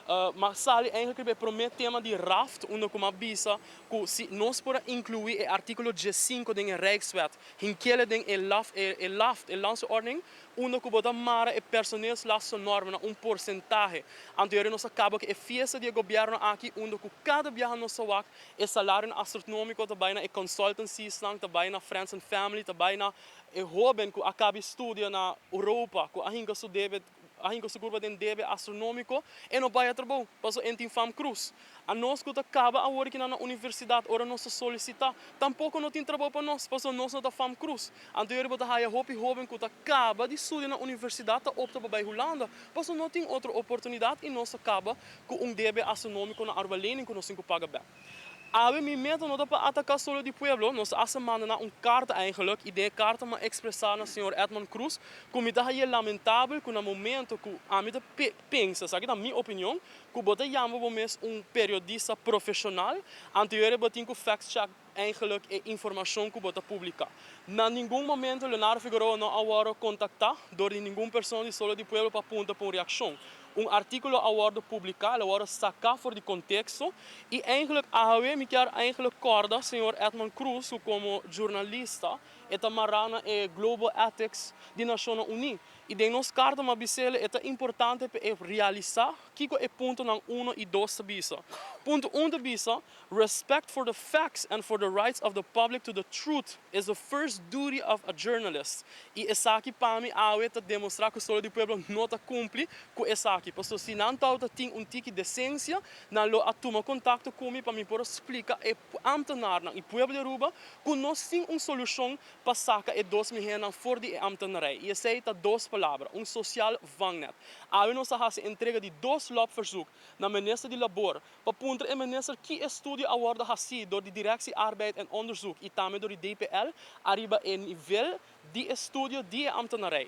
M'a sali eigenlijk e prome tema di RAFT, unda cu m'a bisa cu si nos por inclui e articulo 5 den Rijkswet, hinkele den e LAF, e LAFT, e Landsordening, unda cu bo ta mara e personeelslastennorm na un porcentahe. Anto nos a caba cu e fiesta di gobierno aki, unda cu cada biaha nos wak e salario astronomico tambe na e consultancies lang, tambe na friends and family, tambe na e hoben cu a caba studia na Europa, cu a hinca su debe, a hinca su curva den debe astronomico e no bay trabou, paso e tin fam cruz. A nos cu caba awor aki na universidad, ora nos solicita, tampoco no tin trabou pa nos, paso nos no ta fam cruz. Anto bo ta haya hopi hoben cu caba di studia na universidad ta opta pa bay Hulanda, paso no tin otro oportunidad y nos caba cu un debe astronomico na Aruba Lening cu nos tin cu paga bek. Awe mi meta no ta pa ataca Solo di Pueblo, nos a manda na un carta eigenlijk, y den carta m'a expresa na señor Edmond Cruz, cu mi ta lamentabel cu na momento cu ami ta pensa, esaki ta mi opinion, cu bo ta yama bo mes un periodista profesional, anterior bo tin cu fact check eigenlijk e informacion cu bo ta publica. Na ningun momento Leonardo Figueroa no a wordo contacta door di ningun persona di Solo di Pueblo pa puntra pa un reaccion. Un articulo a wordo publica, a wordo saca for di contexto y eigenlijk awe mi kier eigenlijk corda señor Edmond Cruz como jornalista e ta mara na e Global Ethics di Naciones Unidas. Y den nos carta m'a bisele ta importante pa realisa kico e punto nan 1 y 2 ta bisa. Punto 1 ta bisa: "Respect for the facts and for the rights of the public to the truth is the first duty of a journalist." Y esaki pa mi awe ta demostra cu Solo di Pueblo no ta cumpli cu esaki. Paso si nan ta tin un tiki decencia, nan lo a tuma contacto cu mi pa mi por splica e ambtenaar y pueblo di Aruba cu nos tin un solucion pa saca e 2 mil for di ambtenarij. Y esey ta dos palabra, un sociaal vangnet. Awe nos a haci entrega di dos loopverzoek na minister di Labor, pa puntra e minister ki estudio a wordo haci door di Directie Arbeid en Onderzoek y tambe door di DPL, ariba e nivel di estudio di ambtenarij.